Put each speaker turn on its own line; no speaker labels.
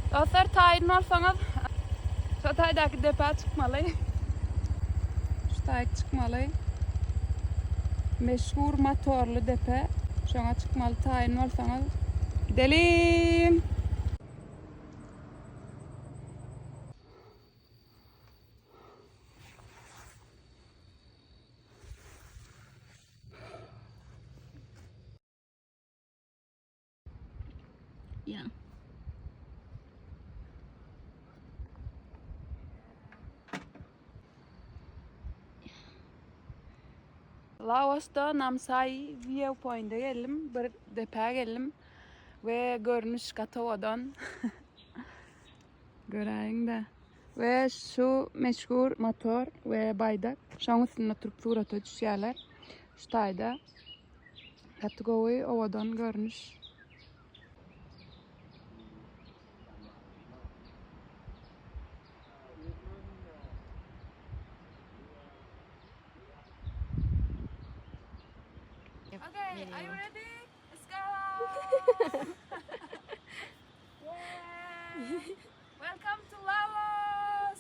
Dostlar taýyn bolsaňyz şu taýdaky depä çykmaly. Şu taýyk çykmaly. Meşhur motorly depe. Şoňa çykmaly taýyn bolsaňyz. Gidelim.
Yeah.
Laosda Namsai View Point'e geldim. Bir depä geldim. We görnüş gaty owadan. Göräýiň-de. We şu meşhur motor we baýdak. Şoň üstünde oturyp surata düşýärler. Şu taýda. Gaty gowy, owadan görnüş. Okay, are you ready? Let's go! Yeah! Welcome to Laos!